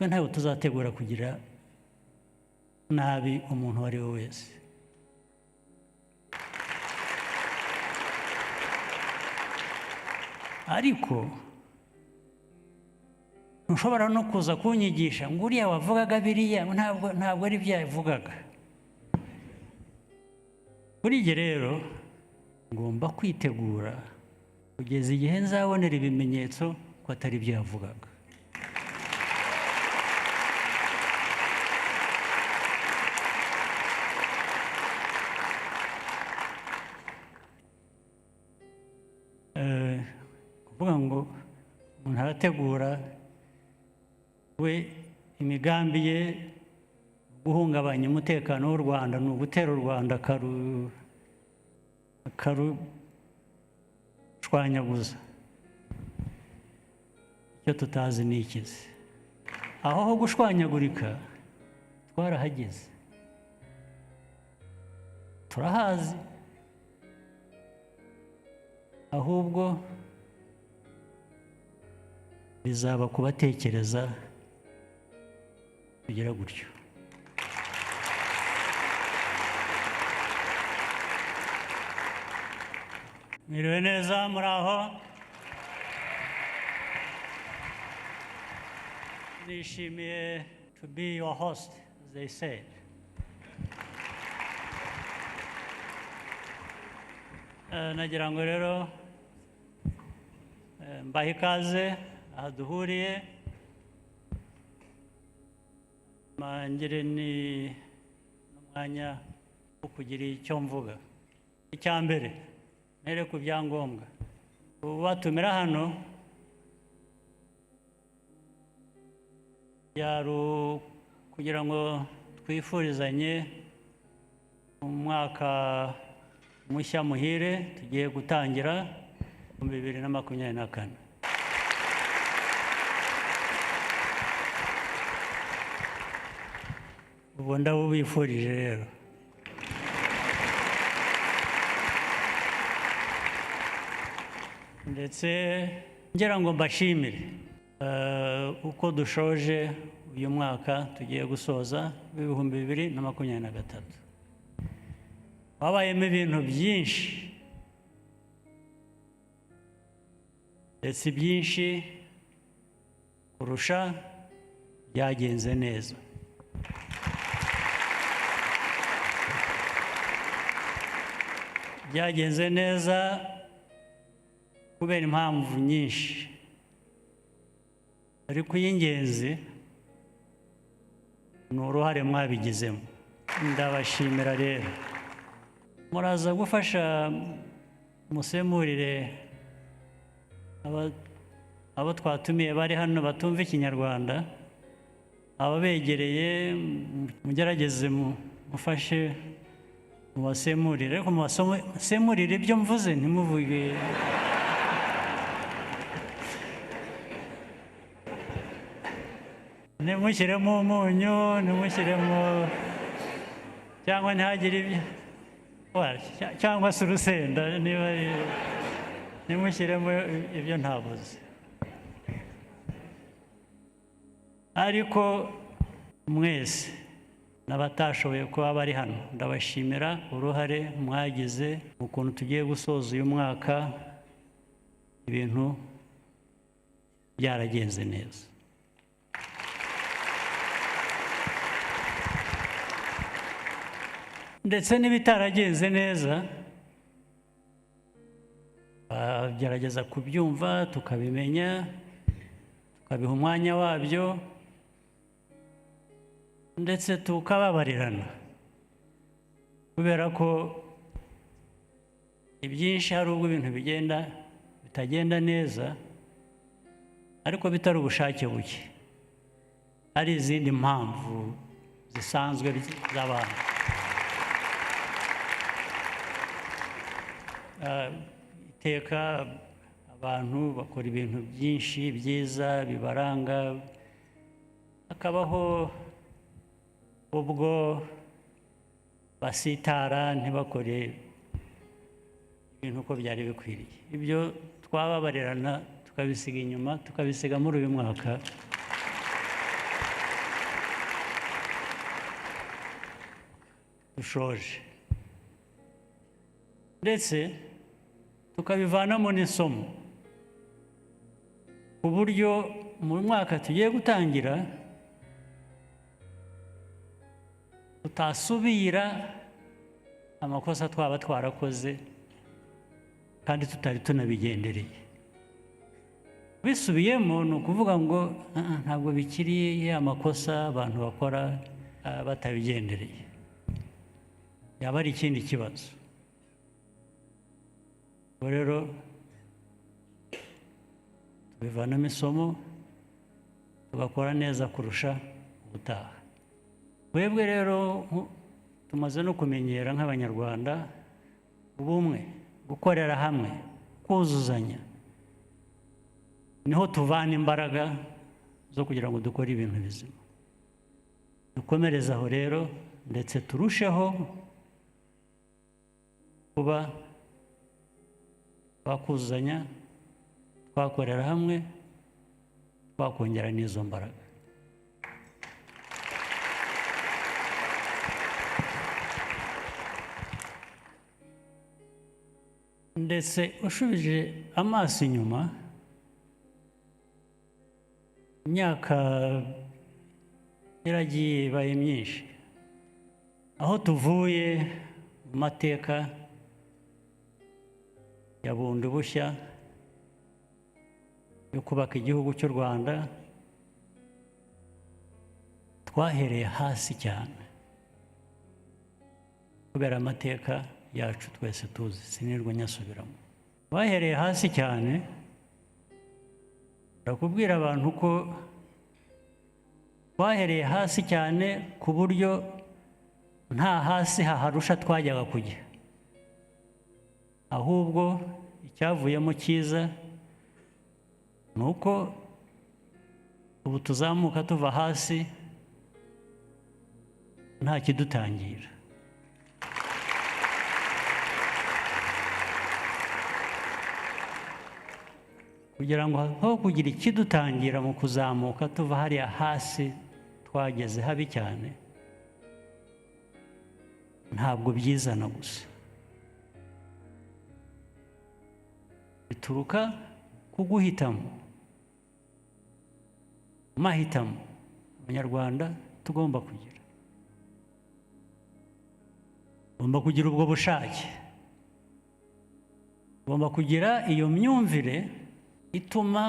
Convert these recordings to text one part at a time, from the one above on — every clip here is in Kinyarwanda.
Twe ntabwo tuzategura kugira nabi umuntu uwo ari we wese. Ariko ntushobora no kuza kunyigisha ngo uriya wavugaga biriya ntabwo ari byo yavugaga. Kuri ibyo rero ngomba kwitegura kugeza igihe nzabonera ibimenyetso ko atari byo yavugaga. Kuvuga ngo umuntu arategura we imigambi ye guhungabanya umutekano w'u Rwanda ni ugutera u Rwanda akarushwanyaguza. Icyo tutazi ni ikizi. Aho ho gushwanyagurika twarahageze, turahazi, ahubwo bizaba kubatekereza kugira gutyo. Mwiriwe neza, muri aho? Nishimiye to be your host, as they said. Nagira ngo rero mbahe ikaze aha duhuriye, mangire ni n'umwanya wo kugira icyo mvuga. Icya mbere ntere ku byangombwa ubatumira hano byari kugira ngo twifurizanye umwaka mushya muhire tugiye gutangira mu 2024. Ubwo ndabubifurije rero. Ndetse ngira ngo mbashimire uko dushoje uyu mwaka tugiye gusoza 2023. Habayemo ibintu byinshi, ndetse byinshi kurusha byagenze neza. Byagenze neza kubera impamvu nyinshi, ariko iy'ingenzi ni uruhare mwabigizemo. Ndabashimira rero. Muraza gufasha musemurire abo twatumiye bari hano batumva Ikinyarwanda, ababegereye mugerageze mufashe mubasemurire, ariko mubasemurire ibyo mvuze ntimuvuge. Ntimushyiremo umunyu, ntimushyiremo cyangwa ntihagire ibyo cyangwa se urusenda, niba ntimushyiremo ibyo ntabuze. Ariko mwese n'abatashoboye kuba bari hano, ndabashimira uruhare mwagize mu kuntu tugiye gusoza uyu mwaka ibintu byaragenze neza. Ndetse n'ibitaragenze neza bagerageza kubyumva, tukabimenya, tukabiha umwanya wabyo, ndetse tukababarirana, kubera ko ibyinshi hari ubwo ibintu bigenda bitagenda neza ariko bitari ubushake buke, hari izindi mpamvu zisanzwe z'abantu. Iteka abantu bakora ibintu byinshi byiza bibaranga, hakabaho ubwo basitara ntibakore ibintu uko byari bikwiriye. Ibyo twababarirana tukabisiga inyuma, tukabisiga muri uyu mwaka. Dushoje, ndetse tukabivanamo n'isomo, ku buryo mu mwaka tugiye gutangira tutasubira amakosa twaba twarakoze kandi tutari tunabigendereye. Bisubiyemo ni ukuvuga ngo "Ah, ntabwo bikiri ya makosa abantu bakora batabigendereye, yaba ari ikindi kibazo." Ubwo rero tubivanamo isomo, tugakora neza kurusha ubutaha. Twebwe rero tumaze no kumenyera nk'Abanyarwanda ubumwe, gukorera hamwe, kuzuzanya, niho tuvana imbaraga zo kugira ngo dukore ibintu bizima. Dukomereze aho rero, ndetse turusheho kuba twakuzuzanya, twakorera hamwe, twakongera n'izo mbaraga. Ndetse ushubije amaso inyuma, imyaka yaragiye ibaye myinshi, aho tuvuye mu mateka ya bundi bushya yo kubaka igihugu cy'u Rwanda, twahereye hasi cyane kubera amateka yacu twese tuzi, sinirwa nyasubiramo. Bahereye hasi cyane. Ndakubwira abantu ko twahereye hasi cyane ku buryo nta hasi haharusha twajyaga kujya, ahubwo icyavuyemo cyiza ni uko ubu tuzamuka tuva hasi nta kidutangira. Kugira ngo aho kugira ikidutangira mu kuzamuka tuva hariya hasi twageze habi cyane, ntabwo byizana gusa, bituruka ku guhitamo, mahitamo Abanyarwanda tugomba kugira ubwo bushake, tugomba kugira iyo myumvire ituma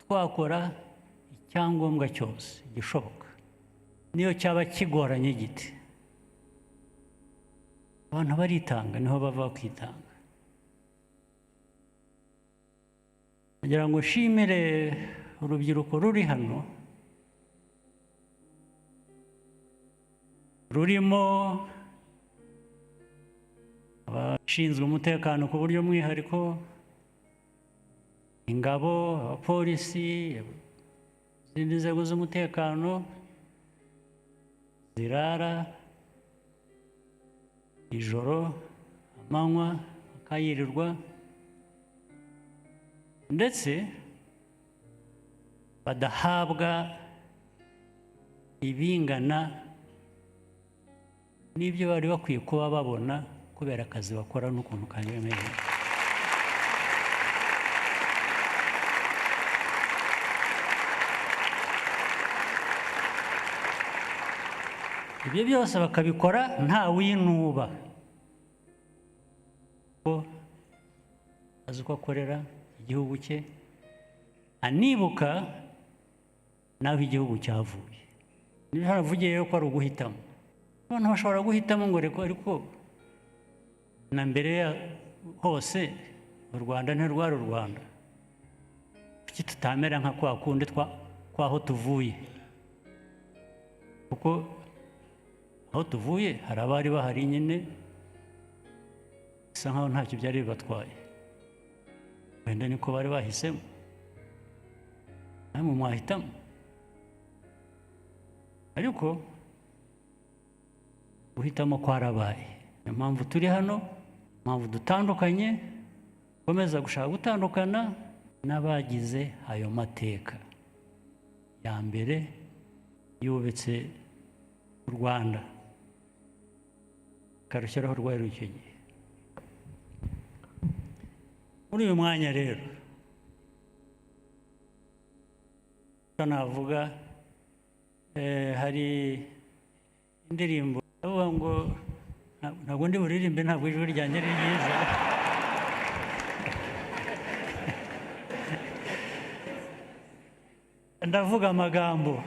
twakora icyangombwa cyose gishoboka, niyo cyaba kigoranye gite. Abantu baritanga, niho bava bakitanga. Kugira ngo nshimire urubyiruko ruri hano, rurimo abashinzwe umutekano ku buryo mwihariko, ingabo, abapolisi, izindi nzego z'umutekano zirara ijoro, amanywa bakayirirwa, ndetse badahabwa ibingana n'ibyo bari bakwiye kuba babona kubera akazi bakora n'ukuntu karemereye. Ibyo byose bakabikora nta winuba, ko azi uko akorera igihugu cye, anibuka n'aho igihugu cyavuye. Niba haravugiye ko ari uguhitamo, abantu bashobora guhitamo ngo reka, ariko na mbere ya hose u Rwanda ntirwari u Rwanda, kuki tutamera nka kwa kundi kwaho tuvuye? Kuko aho tuvuye hari abari bahari nyine bisa nkaho ntacyo byari bibatwaye, wenda niko bari bahisemo, namwe mwahitamo. Ariko guhitamo kwarabaye, niyo mpamvu turi hano, mpamvu dutandukanye, komeza gushaka gutandukana n'abagize ayo mateka ya mbere yubitse u Rwanda. Karushyiraho rwari icyo gihe. Muri uyu mwanya rero navuga hari indirimbo avuga ngo ntabwo ndi buririmbe, ntabwo ijwi ryanjye ari ryiza. Ndavuga amagambo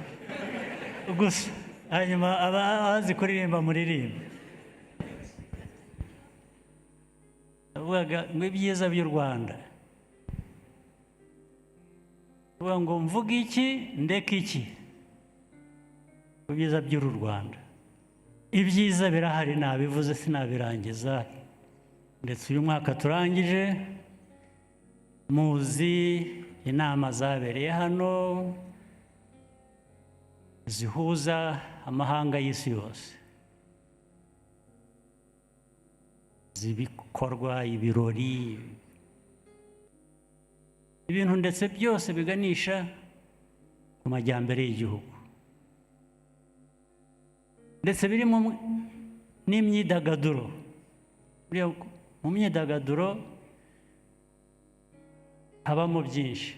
gusa, hanyuma abazi kuririmba muririmbe. Avugaga ngo ibyiza by'u Rwanda, avuga ngo mvuga iki ndeka iki ku byiza by'uru Rwanda. Ibyiza birahari, nabivuze sinabirangiza, ndetse uyu mwaka turangije muzi inama zabereye hano zihuza amahanga y'isi yose, zibikorwa, ibirori, ibintu ndetse byose biganisha ku majyambere y'igihugu, ndetse birimo n'imyidagaduro. Mu myidagaduro habamo byinshi.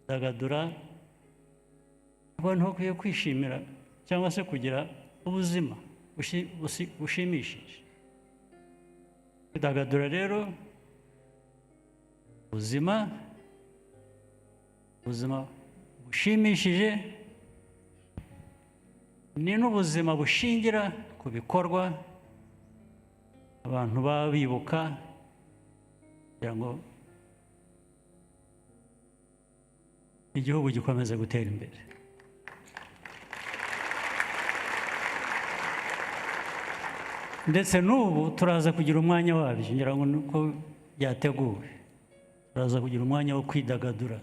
Dagadura, abantu bakwiye kwishimira cyangwa se kugira ubuzima bushimishije. Kwidagadura rero, ubuzima bushimishije ni n'ubuzima bushingira ku bikorwa abantu baba bibuka kugira ngo igihugu gikomeze gutera imbere. Ndetse n'ubu turaza kugira umwanya wabyo, ngira ngo nuko byateguwe, turaza kugira umwanya wo kwidagadura,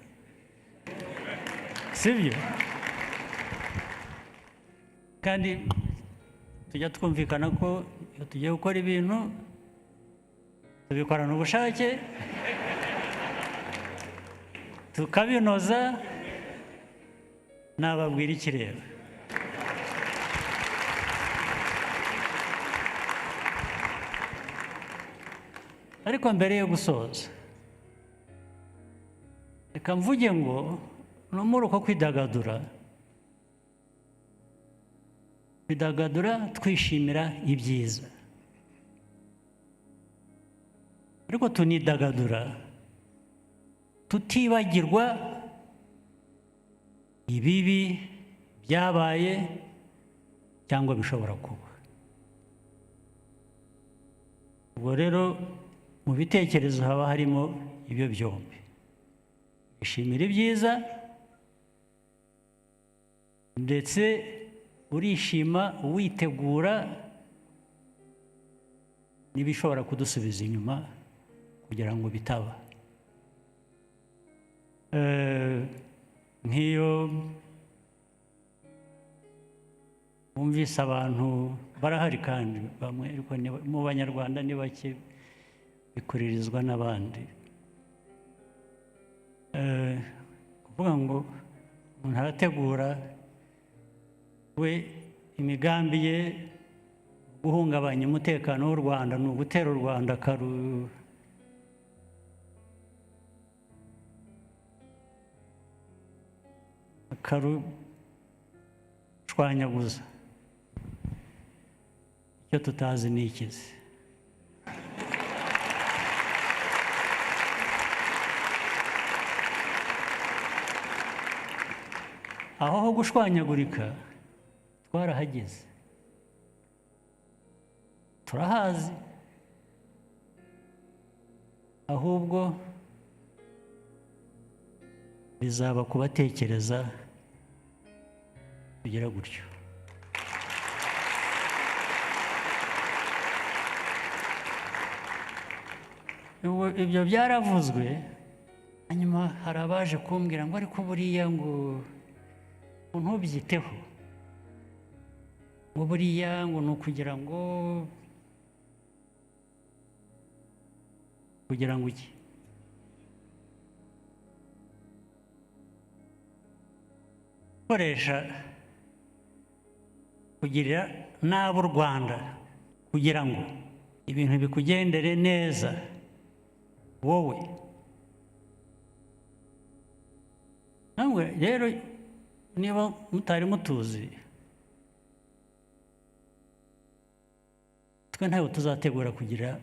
sibyo? Kandi tujya twumvikana ko iyo tugiye gukora ibintu tubikorana ubushake, tukabinoza. Nababwira iki rero? Ariko mbere yo gusoza, reka mvuge ngo no muri uko kwidagadura, kwidagadura twishimira ibyiza, ariko tunidagadura tutibagirwa ibibi byabaye cyangwa bishobora kuba. Ubwo rero mu bitekerezo haba harimo ibyo byombi, ishimira ibyiza ndetse urishima witegura n'ibishobora kudusubiza inyuma kugira ngo bitaba. Nk'iyo wumvise abantu barahari kandi bamwe, ariko mu Banyarwanda ni bake, bikuririzwa n'abandi. Kuvuga ngo umuntu arategura we imigambi ye guhungabanya umutekano w'u Rwanda, ni ugutera u Rwanda akarushwanyaguza. Icyo tutazi ni ikizi. Aho ho gushwanyagurika twarahageze, turahazi, ahubwo bizaba kubatekereza kugira gutyo. Ibyo byaravuzwe, hanyuma hari abaje kumbwira ngo ariko buriya ngo ntubyiteho, ngo buriya ngo ni ukugira ngo iki? Gukoresha kugirira nabi u Rwanda Kugira ngo ibintu bikugendere neza wowe namwe rero, niba mutari mutuzi, twe ntabwo tuzategura kugira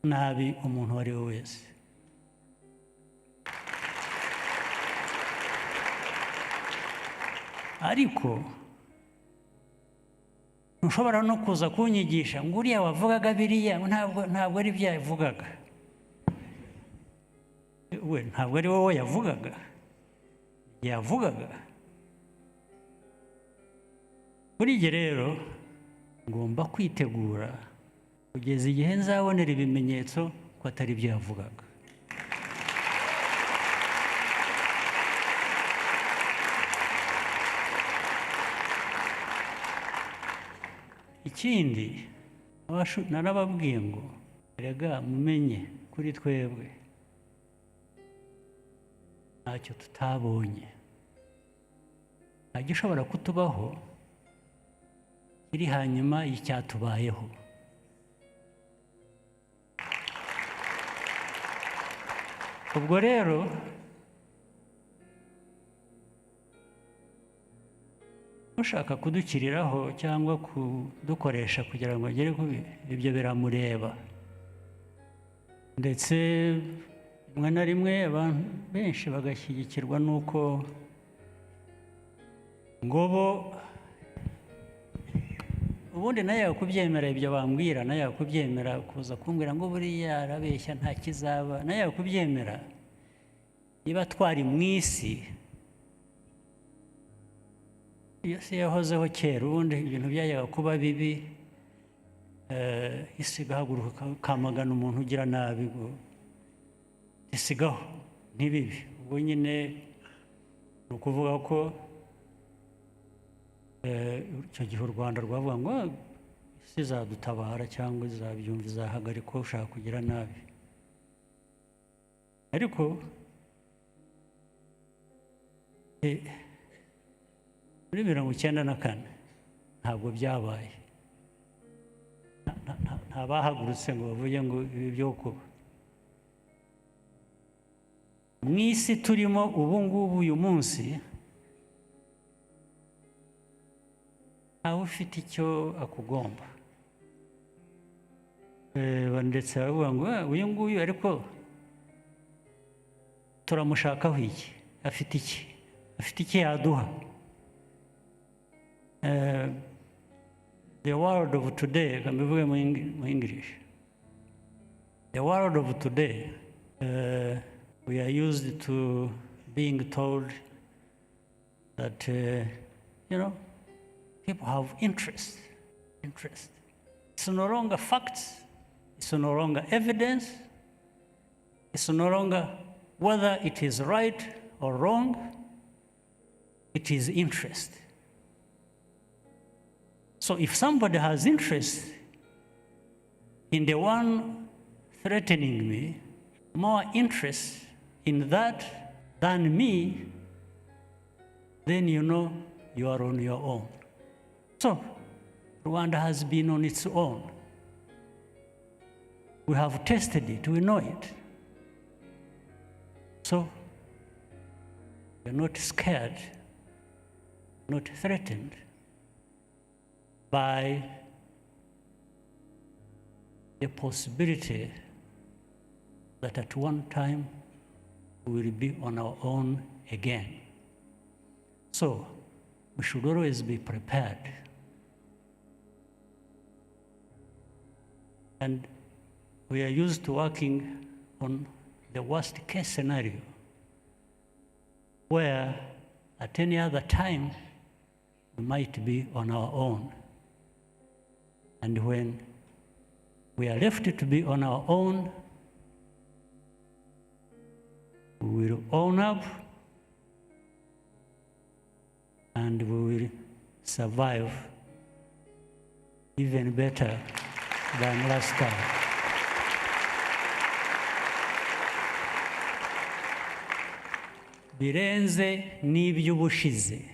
nabi umuntu uwo ari we wese. Ariko ntushobora no kuza kunyigisha ngo uriya wavugaga biriya ntabwo ari byo yavugaga. We ntabwo ari wowe yavugaga, yavugaga. Kuri ibyo rero ngomba kwitegura kugeza igihe nzabonera ibimenyetso ko atari byo yavugaga. Ikindi, narababwiye ngo erega mumenye kuri twebwe ntacyo tutabonye, nta gishobora kutubaho kiri hanyuma y'icyatubayeho. Ubwo rero ushaka kudukiriraho cyangwa kudukoresha kugira ngo agere ku ibyo biramureba. Ndetse rimwe na rimwe abantu benshi bagashyigikirwa n'uko ngo bo ubundi nawe yakubyemera, ibyo bambwira nawe yakubyemera, kuza kumbwira ngo buriya arabeshya nta kizaba, nawe yakubyemera. Niba twari mu isi, iyo si yahozeho kera, ubundi ibintu byajyaga kuba bibi, isi igahaguruka ikamagana umuntu ugira nabi, ngo isigaho ntibibi. Ubwo nyine ni ukuvuga ko icyo gihe u Rwanda rwavuga ngo isi izadutabara cyangwa izabyumva, izahagarika ushaka kugira nabi. Ariko muri 94 ntabwo byabaye, nta bahagurutse ngo bavuge ngo ibi byo kuba. Mu isi turimo ubu ngubu uyu munsi, ntawe ufite icyo akugomba. Ndetse baravuga ngo uyu nguyu ariko turamushakaho iki, afite iki, afite iki yaduha. The world of today, mbivuge mu English, the world of today, we are used to being told that people have interest. It's no longer facts, it's no longer evidence, it's no longer whether it is right or wrong, it is interest. So if somebody has interest in the one threatening me, more interest in that than me, then you know you are on your own. So Rwanda has been on its own. We have tested it, we know it. So we are not scared, not threatened by the possibility that at one time we will be on our own again. So we should always be prepared. And we are used to working on the worst case scenario, where at any other time we might be on our own. And when we are left to be on our own, we will own up and we will survive even better than last time. Birenze n'iby'ubushize.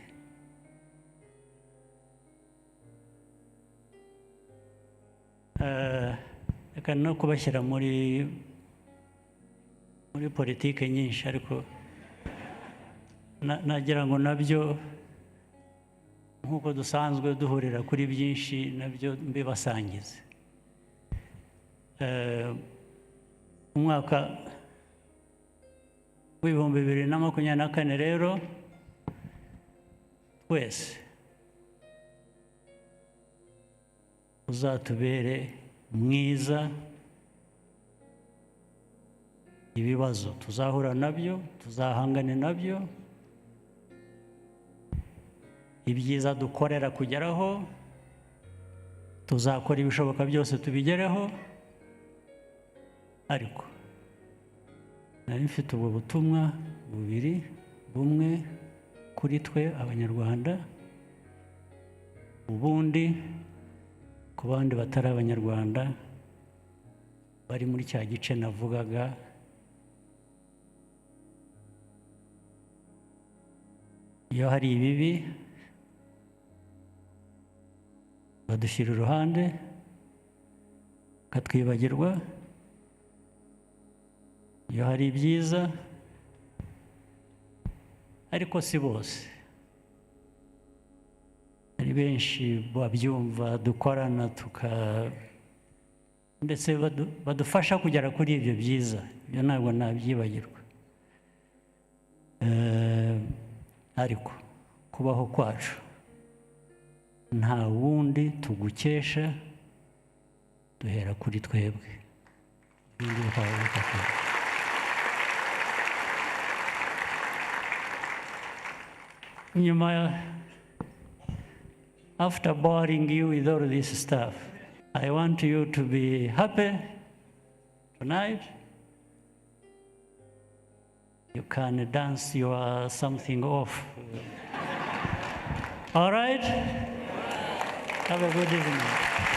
Reka no kubashyira muri politike nyinshi, ariko nagira ngo nabyo, nk'uko dusanzwe duhurira kuri byinshi, nabyo mbibasangize. Umwaka w'2024 rero, twese uzatubere mwiza. Ibibazo tuzahura nabyo, tuzahangane nabyo. Ibyiza dukorera kugeraho, tuzakora ibishoboka byose tubigereho. Ariko nari mfite ubwo butumwa bubiri: bumwe kuri twe Abanyarwanda, ubundi ku bandi batari Abanyarwanda bari muri cya gice navugaga. Iyo hari ibibi, badushyira iruhande bakatwibagirwa. Iyo hari ibyiza, ariko si bose, hari benshi babyumva, dukorana, tuka ndetse badufasha kugera kuri ibyo byiza. Ibyo ntabwo nabyibagirwa. Ariko kubaho kwacu nta wundi tugukesha, duhera kuri twebwe. Ibindi bikaba bifata. Nyuma, after boring you with all this stuff, I want you to be happy tonight. You can dance your something off. All right? Have a good evening.